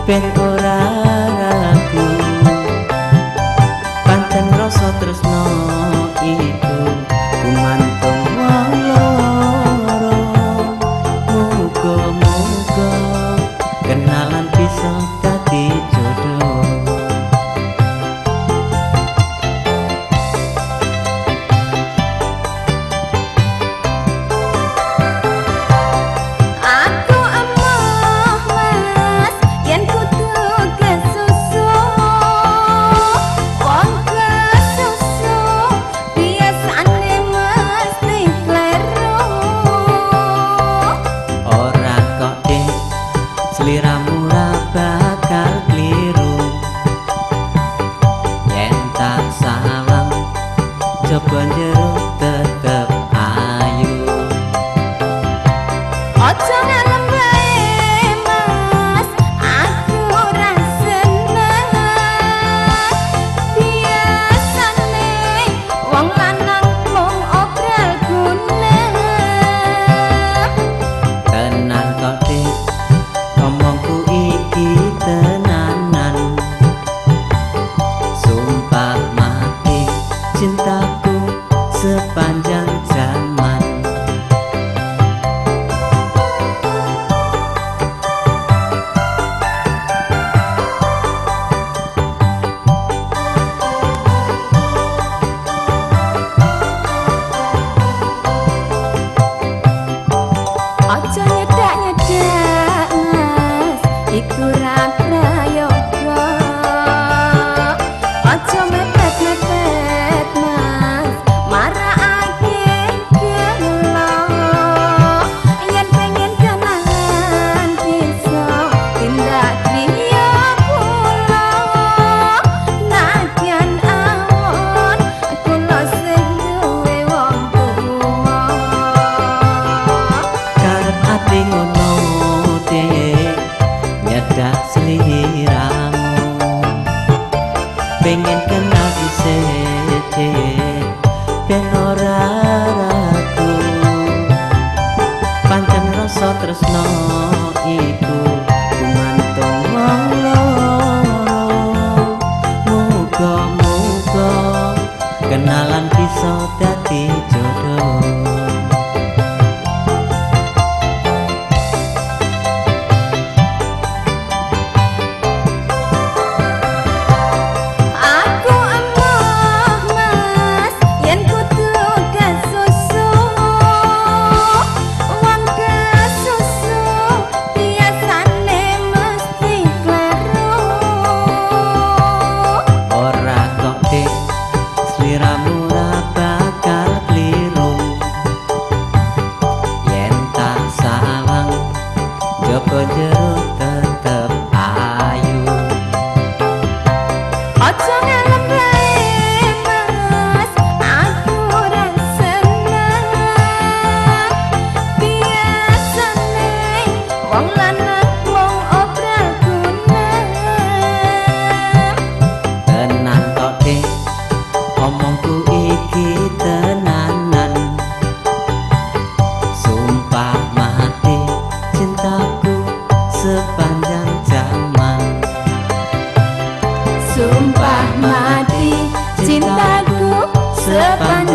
ben ora ragu. Pancen rasa tresno iku gumantung wong loro. Muga-muga kenalan bisa dadi jodoh. Aku emoh Mas yen kudu kesusu. Wong kesusu biasane mesti kleru. Ora kok Dik, sliramu ra bakal kliru. Yen tak sawang coba njero tetep ayu. Aja ngalem wae Mas, aku ora seneng. Biasane wong lanang mung obral gunem. Tenan kok Dik, omongku iki tenanan. Sumpah mati cintaku sepanjang zaman. Aja nyedak-nyedak Mas, iku ra prayoga. Aja mepet-mepet Mas, marakake gelo. Yen pengen kenalan bisa tindak griya kula. Nadyan awon kula sing duwe wong tuwa. Karep ati ngono Dik, nyedak sliramu. Pengen kenal dhisik Dik, ben ora ragu. Pancen rasa tresno iku gumantung wong loro. Muga-muga kenalan bisa dadi jodoh. Aku emoh Mas yen kudu kesusu. Wong kesusu biasane mesti kleru. Ora kok Dik, sliramu ra bakal kliru. Yen tak sawang jaba jero tetep ayu. Aja ngalem wae Mas, aku ora seneng. Biasane wong lanang mung obral gunem. Tenan kok Dik, omongku iki tenanan. Sumpah mati cintaku sepanjang zaman. Sumpah mati cintaku sepanjang